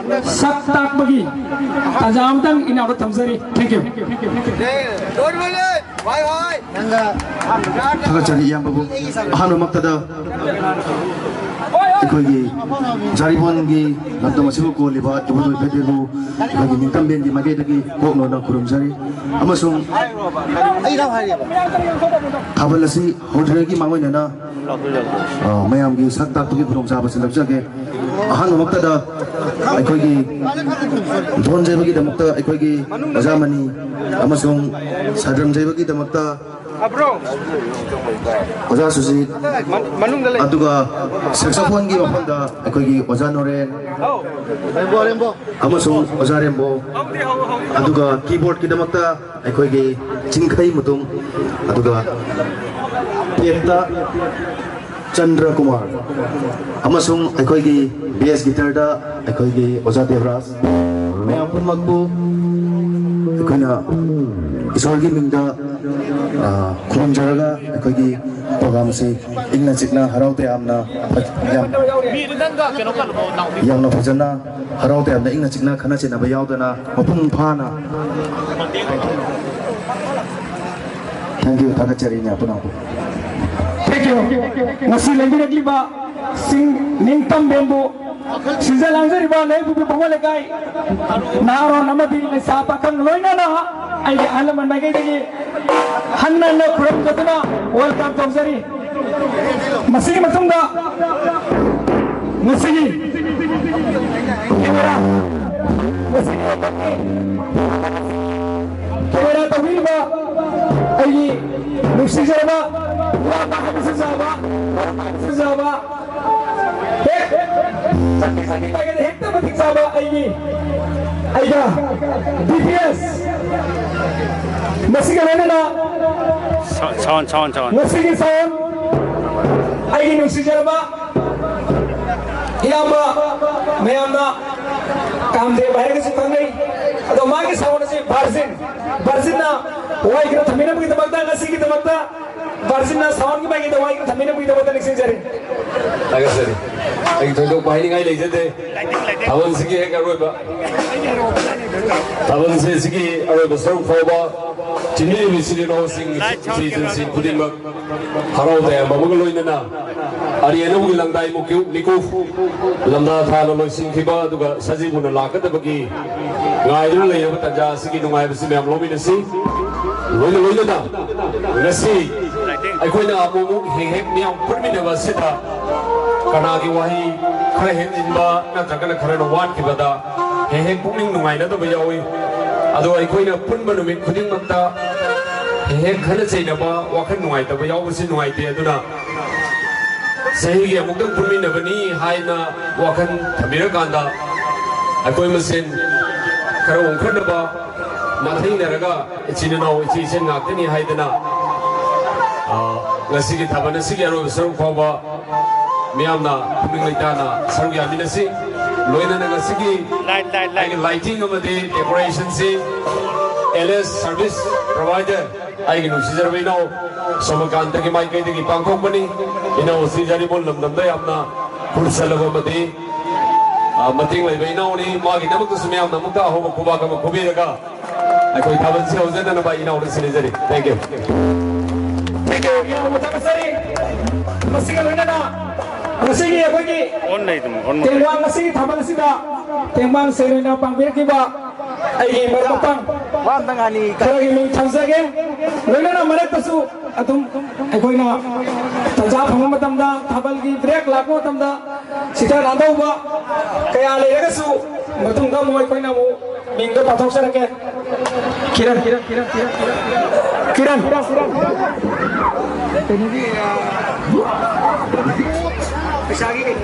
ꯁꯛ ꯇꯥꯛꯄꯒꯤ ꯇꯥꯟꯖꯥ ꯑꯃꯇꯪ ꯏꯅꯥꯎꯗ ꯊꯝꯖꯔꯤ꯫ Thank you. ꯊꯥꯒꯠꯆꯔꯤ ꯏꯌꯥꯝꯕꯕꯨ꯫ ꯑꯍꯥꯟꯕꯃꯛꯇꯗ ꯑꯩꯈꯣꯏꯒꯤ ꯖꯥꯔꯤꯕꯣꯟꯒꯤ ꯂꯝꯗꯝ ꯑꯁꯤꯕꯨ ꯀꯣꯜꯂꯤꯕ ꯏꯕꯨꯙꯧ ꯏꯐꯦꯠ ꯏꯕꯨ ꯑꯩꯈꯣꯏꯒꯤ ꯅꯤꯡꯇꯝꯕꯦꯟꯒꯤ ꯃꯥꯏꯀꯩꯗꯒꯤ ꯀꯣꯛꯅꯣꯅ ꯈꯨꯔꯨꯝꯖꯔꯤ꯫ ꯑꯃꯁꯨꯡ ꯊꯥꯕꯜ ꯑꯁꯤ ꯍꯧꯗ꯭ꯔꯤꯉꯩꯒꯤ ꯃꯥꯡꯑꯣꯏꯅꯅ, ꯑ, ꯃꯌꯥꯝꯒꯤ ꯁꯛ ꯇꯥꯛꯄꯒꯤ ꯈꯨꯗꯣꯡꯆꯥꯕꯁꯤ ꯂꯧꯖꯒꯦ꯫ ꯑꯍꯥꯟꯕꯃꯛꯇꯗ ꯑꯩꯈꯣꯏꯒꯤ ꯙꯣꯟ ꯌꯩꯕꯒꯤꯗꯃꯛꯇ ꯑꯩꯈꯣꯏꯒꯤ ꯑꯣꯖꯥ ꯃꯅꯤ ꯑꯃꯁꯨꯡ ꯁꯥꯗ꯭ꯔꯝ ꯌꯩꯕꯒꯤꯗꯃꯛꯇ ꯑꯣꯖꯥ ꯁꯨꯖꯤꯠ, ꯑꯗꯨꯒ ꯁꯦꯛꯁꯣꯐꯣꯟꯒꯤ ꯃꯐꯝꯗ ꯑꯩꯈꯣꯏꯒꯤ ꯑꯣꯖꯥ ꯅꯣꯔꯦꯟ ꯑꯃꯁꯨꯡ ꯑꯣꯖꯥ ꯔꯦꯝꯕꯣ, ꯑꯗꯨꯒ ꯀꯤꯕꯣꯔꯗꯀꯤꯗꯃꯛꯇ ꯑꯩꯈꯣꯏꯒꯤ ꯆꯤꯡꯈꯩ ꯃꯨꯇꯨꯝ, ꯑꯗꯨꯒ ꯄꯦꯠꯇ ꯆꯟꯗ꯭ꯔ ꯀꯨꯃꯥꯔ, ꯑꯃꯁꯨꯡ ꯑꯩꯈꯣꯏꯒꯤ ꯕꯦꯁ ꯒꯤꯇꯔꯗ ꯑꯩꯈꯣꯏꯒꯤ ꯑꯣꯖꯥ ꯗꯦꯕꯔꯥꯖ꯫ ꯃꯌꯥꯝ ꯄꯨꯝꯅꯃꯛꯄꯨ ꯑꯩꯈꯣꯏꯅ ꯏꯁꯣꯔꯒꯤ ꯃꯤꯡꯗ, ꯑ, ꯈꯨꯔꯨꯝꯖꯔꯒ ꯑꯩꯈꯣꯏꯒꯤ ꯄ꯭ꯔꯣꯒ꯭ꯔꯥꯝ ꯑꯁꯤ ꯏꯪꯅ ꯆꯤꯛꯅ ꯍꯔꯥꯎ ꯇꯌꯥꯝꯅ ꯐ-, ꯌꯥꯝ, ꯌꯥꯝꯅ ꯐꯖꯅ ꯍꯔꯥꯎ ꯇꯌꯥꯝꯅ ꯏꯪꯅ ꯆꯤꯛꯅ ꯈꯠꯅ ꯆꯩꯅꯕ ꯌꯥꯎꯗꯅ ꯃꯄꯨꯡ ꯐꯥꯅ꯫ Thank you, ꯊꯥꯒꯠꯆꯔꯤ ꯏꯅꯦ ꯄꯨꯝꯅꯃꯛꯄꯨ꯫ Thank you꯫ ꯉꯁꯤ ꯂꯩꯕꯤꯔꯛꯂꯤꯕ ꯁꯤꯡ ꯅꯤꯡꯇꯝꯕꯦꯟꯕꯨ ꯁꯤꯟꯖ ꯂꯥꯡꯖꯔꯤꯕ ꯂꯩꯔꯛ ꯄꯣꯛꯄꯤ ꯕꯥꯃꯣꯟ ꯂꯩꯀꯥꯏ ꯅꯍꯥꯔꯣꯜ ꯑꯃꯗꯤ ꯂꯩꯁꯥ ꯄꯥꯈꯪ ꯂꯣꯏꯅꯅ ꯑꯩꯒꯤ ꯑꯍꯜ ꯂꯃꯟ ꯃꯥꯏꯀꯩꯗꯒꯤ ꯍꯟꯅ ꯍꯟꯅ ꯈꯨꯔꯨꯝꯖꯗꯨꯅ welcome ꯇꯧꯖꯔꯤ꯫ ꯃꯁꯤꯒꯤ ꯃꯇꯨꯡꯗ ꯉꯁꯤꯒꯤ camera, ꯉꯁꯤꯒꯤ ꯃꯇꯝꯒꯤ camera ꯇꯧꯕꯤꯔꯤꯕ ꯑꯩꯒꯤ ꯅꯨꯡꯁꯤꯖꯔꯕ, ꯏꯌꯥꯝꯕ ꯍꯥꯏꯕꯁꯨ ꯆꯥꯕ, ꯍꯥꯏꯕꯁꯨ ꯆꯥꯕ, ꯍꯦꯛ ꯍꯦꯛꯇ ꯃꯇꯤꯛ ꯆꯥꯕ ꯑꯩꯒꯤ, ꯑꯩꯒ ꯕꯤ ꯄꯤ ꯑꯦꯁ, ꯃꯁꯤꯒ ꯂꯣꯏꯅꯅ sound, sound, sound, sound꯫ ꯃꯁꯤꯒꯤ sound ꯑꯩꯒꯤ ꯅꯨꯡꯁꯤꯖꯔꯕ ꯏꯌꯥꯝꯕ, ꯃꯌꯥꯝꯅ ꯀꯥꯝꯗꯦꯕ ꯍꯥꯏꯔꯒꯁꯨ ꯈꯪꯅꯩ, ꯑꯗꯣ ꯃꯥꯒꯤ sound ꯑꯁꯤ ꯚꯥꯔꯖꯤꯟ, ꯚꯥꯔꯖꯤꯟꯅ ꯋꯥꯏꯈ꯭ꯔ ꯊꯝꯕꯤꯅꯕꯒꯤꯗꯃꯛꯇ, ꯉꯁꯤꯒꯤꯗꯃꯛꯇ ꯚꯥꯔꯖꯤꯟꯅ soundꯒꯤ ꯃꯥꯏꯀꯩꯗ ꯋꯥꯏꯈ꯭ꯔ ꯊꯝꯕꯤꯅꯕꯒꯤꯗꯃꯛꯇ ꯅꯤꯡꯁꯤꯡꯖꯔꯤ꯫ ꯊꯥꯒꯠꯆꯔꯤ꯫ ꯑꯩ ꯊꯣꯏꯗꯣꯛꯄ ꯍꯥꯏꯅꯤꯡꯉꯥꯏ ꯂꯩꯖꯗꯦ꯫ ꯊꯥꯕꯜꯁꯤꯒꯤ ꯍꯦꯛ ꯑꯔꯣꯏꯕ, ꯊꯥꯕꯜꯁꯦ ꯁꯤꯒꯤ ꯑꯔꯣꯏꯕ ꯁꯔꯨꯛ ꯐꯥꯎꯕ ꯆꯤꯡꯃꯤ ꯏꯆꯤꯜ ꯏꯅꯥꯎꯁꯤꯡ, ꯏꯆꯦ ꯏꯆꯜꯁꯤꯡ ꯈꯨꯗꯤꯡꯃꯛ ꯍꯔꯥꯎ ꯇꯌꯥꯝꯕ ꯑꯃꯒ ꯂꯣꯏꯅꯅ ꯑꯔꯤ ꯑꯅꯧꯒꯤ ꯂꯪꯗꯥꯏ ꯃꯨꯀꯨ-, ꯃꯤꯀꯨꯞ ꯂꯝꯗꯥ ꯊꯥꯅ ꯂꯣꯏꯁꯤꯟꯈꯤꯕ ꯑꯗꯨꯒ ꯁꯖꯤꯕꯨꯅ ꯂꯥꯛꯀꯗꯕꯒꯤ ꯉꯥꯏꯗꯨꯅ ꯂꯩꯔꯕ ꯇꯥꯟꯖꯥ ꯑꯁꯤꯒꯤ ꯅꯨꯡꯉꯥꯏꯕꯁꯤ ꯃꯌꯥꯝ ꯂꯧꯃꯤꯟꯅꯁꯤ꯫ ꯂꯣꯏꯅ ꯂꯣꯏꯅꯅ ꯉꯁꯤ ꯑꯩꯈꯣꯏꯅ ꯑꯃꯨꯛ ꯑꯃꯨꯛ ꯍꯦꯛ ꯍꯦꯛ ꯃꯤꯌꯥꯝ ꯄꯨꯟꯃꯤꯟꯅꯕ ꯑꯁꯤꯗ ꯀꯅꯥꯒꯤ ꯋꯥꯍꯩ ꯈꯔ ꯍꯦꯟꯖꯤꯟꯕ ꯅꯠꯇ꯭ꯔꯒꯅ ꯈꯔꯅ ꯋꯥꯠꯈꯤꯕꯗ ꯍꯦꯛ ꯍꯦꯛ ꯄꯨꯛꯅꯤꯡ ꯅꯨꯡꯉꯥꯏꯅꯗꯕ ꯌꯥꯎꯏ꯫ ꯑꯗꯣ ꯑꯩꯈꯣꯏꯅ ꯄꯨꯟꯕ ꯅꯨꯃꯤꯠ ꯈꯨꯗꯤꯡꯃꯛꯇ ꯍꯦꯛ ꯍꯦꯛ ꯈꯠꯅ ꯆꯩꯅꯕ, ꯋꯥꯈꯜ ꯅꯨꯡꯉꯥꯏꯇꯕ ꯌꯥꯎꯕꯁꯤ ꯅꯨꯡꯉꯥꯏꯇꯦ꯫ ꯑꯗꯨꯅ ꯆꯍꯤꯒꯤ ꯑꯃꯨꯛꯇꯪ ꯄꯨꯟꯃꯤꯟꯅꯕꯅꯤ ꯍꯥꯏꯅ ꯋꯥꯈꯜ ꯊꯝꯕꯤꯔꯀꯥꯟꯗ ꯑꯩꯈꯣꯏ ꯃꯁꯦꯟ ꯈꯔ ꯑꯣꯟꯈꯠꯅꯕ ꯃꯥꯊꯩꯅꯔꯒ ꯏꯆꯤꯟ ꯏꯅꯥꯎ ꯏꯆꯦ ꯏꯆꯟ ꯉꯥꯛꯇꯅꯤ ꯍꯥꯏꯗꯅ, ꯑ, ꯉꯁꯤꯒꯤ ꯊꯥꯕꯜ ꯑꯁꯤꯒꯤ ꯑꯔꯣꯏꯕ ꯁꯔꯨꯛ ꯐꯥꯎꯕ ꯃꯤꯌꯥꯝꯅ ꯄꯨꯛꯅꯤꯡ ꯂꯩꯇꯥꯅ ꯁꯔꯨꯛ ꯌꯥꯃꯤꯟꯅꯁꯤ꯫ ꯂꯣꯏꯅꯅ ꯉꯁꯤꯒꯤ ꯂꯥꯏꯠ, ꯂꯥꯏꯠ, ꯂꯥꯏꯠ꯫ ꯑꯩꯒꯤ lighting ꯑꯃꯗꯤ decorationꯁꯤ L S service provider ꯑꯩꯒꯤ ꯅꯨꯡꯁꯤꯖꯔꯕ ꯏꯅꯥꯎ ꯁꯣꯃꯀꯥꯟꯇꯒꯤ ꯃꯥꯏꯀꯩꯗꯒꯤ ꯄꯥꯡꯊꯣꯛꯄꯅꯤ꯫ ꯏꯅꯥꯎ ꯑꯁꯤ ꯖꯔꯤꯃꯣꯜ ꯂꯝꯗꯝꯗ ꯌꯥꯝꯅ ꯈꯨꯔꯁꯜꯂꯕ ꯑꯃꯗꯤ, ꯑ, ꯃꯇꯦꯡ ꯂꯩꯕ ꯏꯅꯥꯎꯅꯤ꯫ ꯃꯥꯒꯤꯗꯃꯛꯇꯁꯨ ꯃꯌꯥꯝꯅ ꯑꯃꯨꯛꯇ ꯑꯍꯧꯕ ꯈꯨꯕꯥꯛ ꯑꯃ ꯈꯨꯕꯤꯔꯒ ꯑꯩꯈꯣꯏ ꯊꯥꯕꯜꯁꯤ ꯍꯧꯖꯅꯅꯕ ꯏꯅꯥꯎꯗ ꯁꯤꯟꯅꯖꯔꯤ꯫ Thank you꯫ Thank you꯫ ꯌꯥꯝꯅ ꯊꯥꯒꯠꯆꯔꯤ꯫ ꯃꯁꯤꯒ ꯂꯣꯏꯅꯅ ꯉꯁꯤꯒꯤ ꯑꯩꯈꯣꯏꯒꯤ ꯑꯣꯟ ꯂꯩꯗꯨꯝ, ꯑꯣꯟ ꯂꯩ꯫ ꯇꯦꯡꯋꯥꯡ ꯑꯁꯤꯒꯤ ꯊꯥꯕꯜ ꯑꯁꯤꯗ ꯇꯦꯡꯋꯥꯡ ꯁꯦꯡꯅ ꯄꯥꯡꯕꯤꯔꯛꯈꯤꯕ ꯑꯩꯒꯤ ꯃꯔꯨꯞ ꯃꯄꯥꯡ ꯋꯥ ꯑꯝꯇ ꯉꯥꯡꯅꯤꯡꯉꯤ꯫ ꯈꯔꯒꯤ ꯃꯤꯡ ꯊꯝꯖꯒꯦ꯫ ꯂꯣꯏꯅꯅ ꯃꯔꯛꯇꯁꯨ ꯑꯗꯨꯝ ꯑꯩꯈꯣꯏꯅ ꯇꯥꯟꯖꯥ ꯐꯪꯕ ꯃꯇꯝꯗ, ꯊꯥꯕꯜꯒꯤ break ꯂꯥꯛꯄ ꯃꯇꯝꯗ ꯁꯤꯗ ꯅꯥꯟꯗꯧꯕ ꯀꯌꯥ ꯂꯩꯔꯒꯁꯨ ꯃꯇꯨꯡꯗ ꯑꯃꯨꯛ ꯑꯩꯈꯣꯏꯅ ꯑꯃꯨꯛ ꯃꯤꯡꯗꯣ ꯄꯥꯊꯣꯛꯆꯔꯛꯀꯦ꯫ ꯀꯤꯔꯟ, ꯀꯤꯔꯟ, ꯀꯤꯔꯟ, ꯀꯤꯔꯟ, ꯀꯤꯔꯟ꯫ ꯀꯤꯔꯟ꯫ ꯀꯩꯅꯣꯒꯤ, ꯑ, ꯄꯩꯁꯥꯒꯤ ꯀꯩꯅꯣ꯫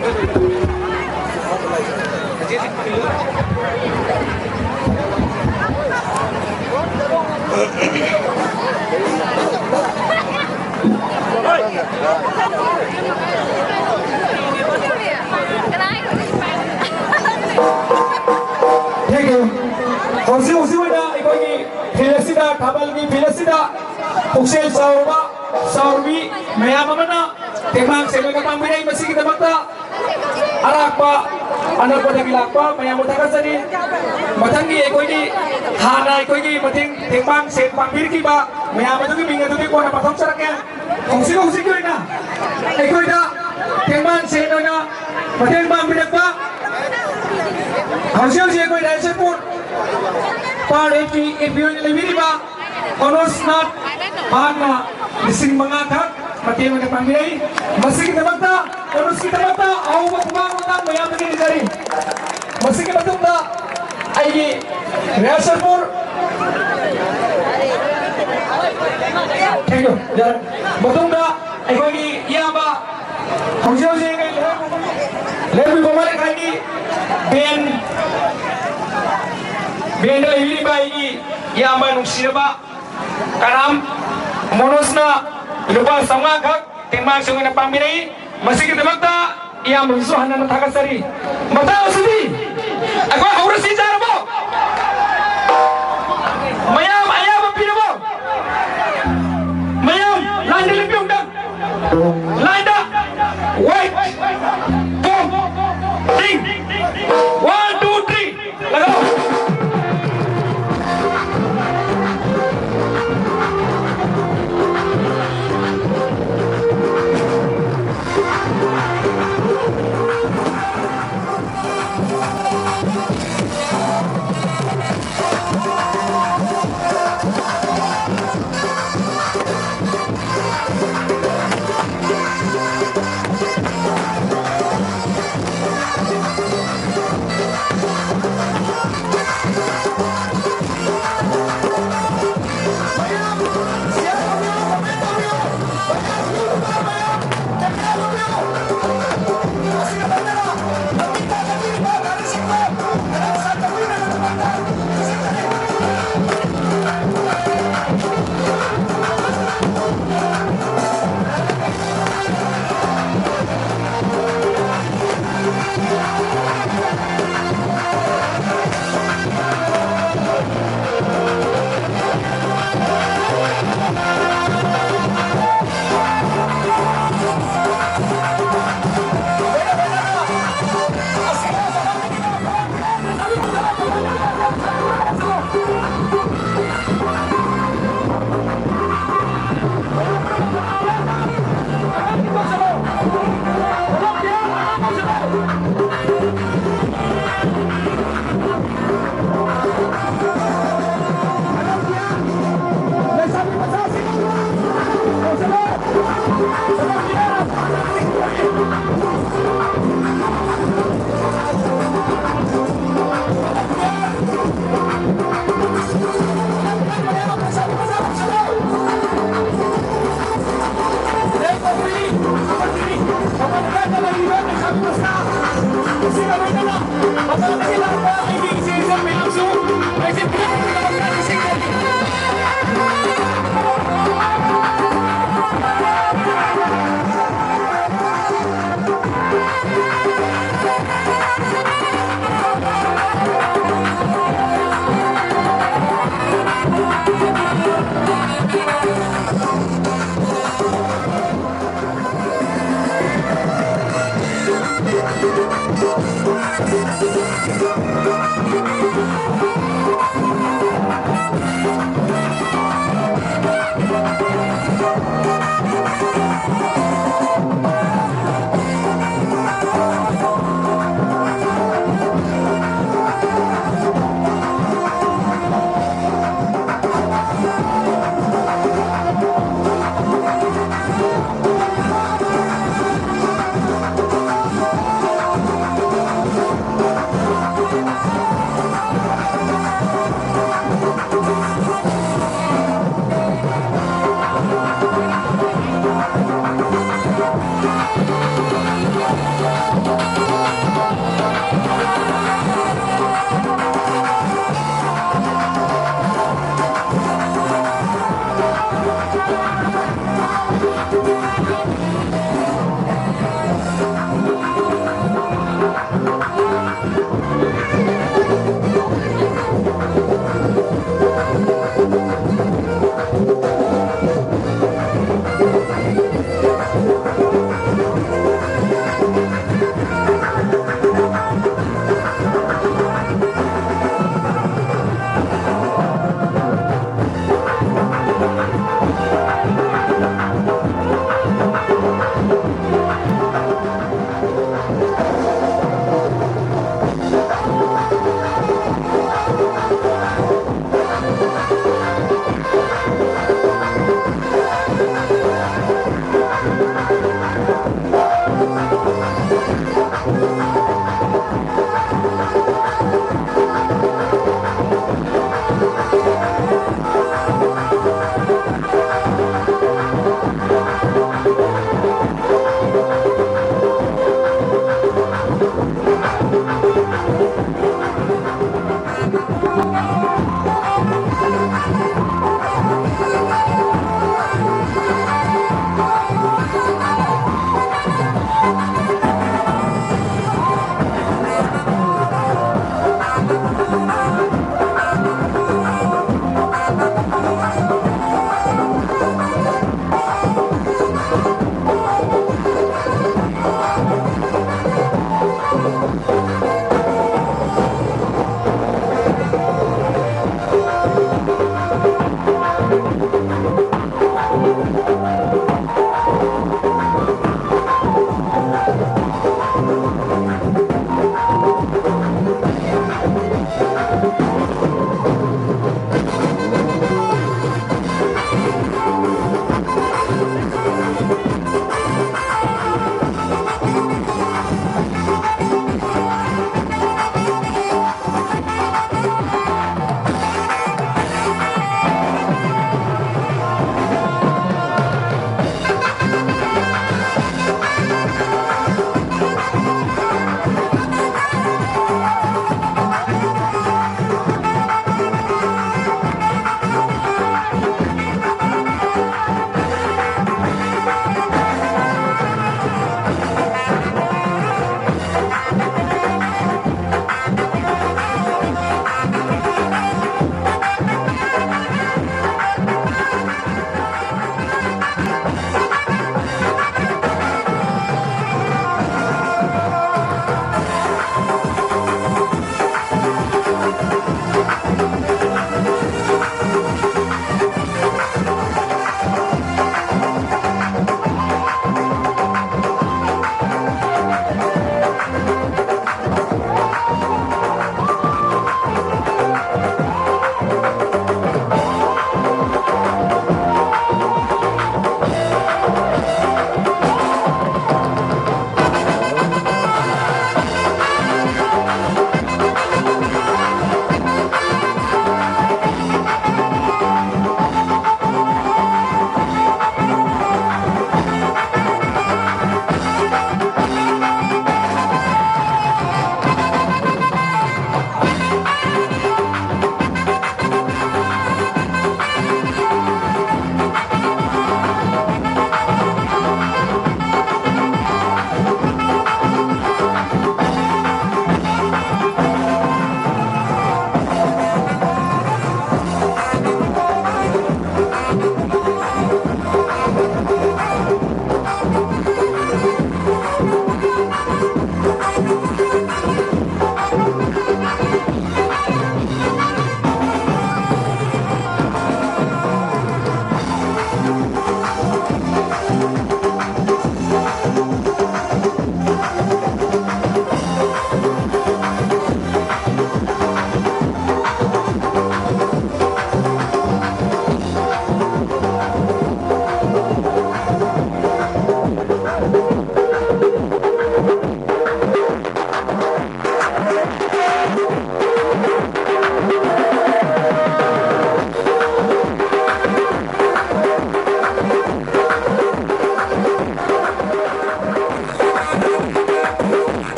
Thank you꯫ ꯍꯧꯖꯤꯛ ꯍꯧꯖꯤꯛ ꯑꯣꯏꯅ ꯑꯩꯈꯣꯏꯒꯤ field ꯑꯁꯤꯗ, ꯊꯥꯕꯜꯒꯤ field ꯑꯁꯤꯗ ꯄꯨꯛꯆꯦꯜ ꯆꯥꯎꯔꯕ, ꯆꯥꯎꯔꯕꯤ ꯃꯌꯥꯝ ꯑꯃꯅ ꯇꯦꯡꯕꯥꯡ ꯁꯦꯡꯅ ꯄꯥꯡꯕꯤꯔꯛꯏ꯫ ꯃꯁꯤꯒꯤꯗꯃꯛꯇ ꯑꯔꯥꯛꯄ ꯑꯅꯛꯄꯗꯒꯤ ꯂꯥꯛꯄ ꯃꯌꯥꯝꯕꯨ ꯊꯥꯒꯠꯆꯔꯤ꯫ ꯃꯊꯪꯒꯤ ꯑꯩꯈꯣꯏꯒꯤ ꯍꯥꯟꯅ ꯑꯩꯈꯣꯏꯒꯤ ꯃꯇꯦꯡ ꯇꯦꯡꯕꯥꯡ ꯁꯦꯟ ꯄꯥꯡꯕꯤꯔꯛꯈꯤꯕ ꯃꯌꯥꯝ ꯑꯗꯨꯒꯤ ꯃꯤꯡ ꯑꯗꯨꯗꯤ ꯀꯣꯟꯅ ꯄꯥꯊꯣꯛꯆꯔꯛꯀꯦ꯫ ꯍꯧꯖꯤꯛ ꯍꯧꯖꯤꯛꯀꯤ ꯑꯣꯏꯅ ꯑꯩꯈꯣꯏꯗ ꯇꯦꯡꯕꯥꯟ ꯁꯦꯟ ꯑꯣꯏꯅ ꯃꯇꯦꯡ ꯄꯥꯡꯕꯤꯔꯛꯄ, ꯍꯧꯖꯤꯛ ꯍꯧꯖꯤꯛ ꯑꯩꯈꯣꯏ ꯔꯥꯏꯆꯨꯔꯄꯨꯔ ꯄꯥꯔ ꯑꯦꯞꯀꯤ ꯑꯦ ꯄꯤ ꯑꯣꯏꯅ ꯂꯩꯕꯤꯔꯤꯕ ꯑꯣꯅꯣꯁꯅꯥꯊ, ꯃꯍꯥꯛꯅ ꯂꯤꯁꯤꯡ ꯃꯉꯥ ꯈꯛ ꯃꯇꯦꯡ ꯑꯣꯏꯅ ꯄꯥꯡꯕꯤꯔꯛꯏ꯫ ꯃꯁꯤꯒꯤꯗꯃꯛꯇ, ꯑꯣꯅꯣꯁꯀꯤꯗꯃꯛꯇ ꯑꯍꯧꯕ ꯈꯨꯕꯥꯛ ꯈꯨꯅꯥ ꯃꯌꯥꯝꯗꯒꯤ ꯅꯤꯖꯔꯤ꯫ ꯃꯁꯤꯒꯤ ꯃꯇꯨꯡꯗ ꯑꯩꯒꯤ ꯔꯥꯏꯆꯨꯔꯄꯨꯔ, thank you, ꯌꯥꯔꯦ꯫ ꯃꯇꯨꯡꯗ ꯑꯩꯈꯣꯏꯒꯤ ꯏꯌꯥꯝꯕ ꯍꯧꯖꯤꯛ ꯍꯧꯖꯤꯛ ꯂꯩꯔꯝꯃꯤꯕ ꯃꯔꯛ ꯍꯥꯏꯗꯤ ꯕꯦꯟ, ꯕꯦꯟꯗ ꯂꯩꯕꯤꯔꯤꯕ ꯑꯩꯒꯤ ꯏꯌꯥꯝꯕ ꯅꯨꯡꯁꯤꯔꯕ ꯀꯔꯥꯝ ꯃꯣꯅꯣꯖꯅ ꯂꯨꯄꯥ ꯆꯥꯝꯃꯉꯥ ꯈꯛ ꯇꯦꯡꯕꯥꯡꯁꯤꯡ ꯑꯣꯏꯅ ꯄꯥꯡꯕꯤꯔꯛꯏ꯫ ꯃꯁꯤꯒꯤꯗꯃꯛꯇ ꯏꯌꯥꯝꯕꯕꯨꯁꯨ ꯍꯟꯅ ꯊꯥꯒꯠꯆꯔꯤ꯫ ꯃꯇꯥꯡ ꯑꯁꯤꯗꯤ ꯑꯩꯈꯣꯏ ꯍꯧꯔꯁꯤ꯫ ꯌꯥꯔꯕꯣ? ꯃꯌꯥꯝ ꯑꯌꯥꯕ ꯄꯤꯔꯕꯣ? ꯃꯌꯥꯝ ꯂꯥꯏꯟꯗ ꯂꯦꯞꯄꯤꯌꯨ ꯑꯝꯇꯪ꯫ ꯂꯥꯏꯟꯗ꯫ Wait. Boom. Ding. One, two, three. ꯂꯥꯛꯑꯣ꯫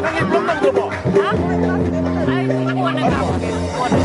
ꯅꯪꯒꯤ ꯕ꯭ꯂꯣꯛ ꯇꯧꯗ꯭ꯔꯕꯣ? ꯍꯥ? ꯑꯩ ꯀꯣꯟꯅ ꯀꯥꯞꯄꯒꯦ, ꯀꯣꯟꯅ꯫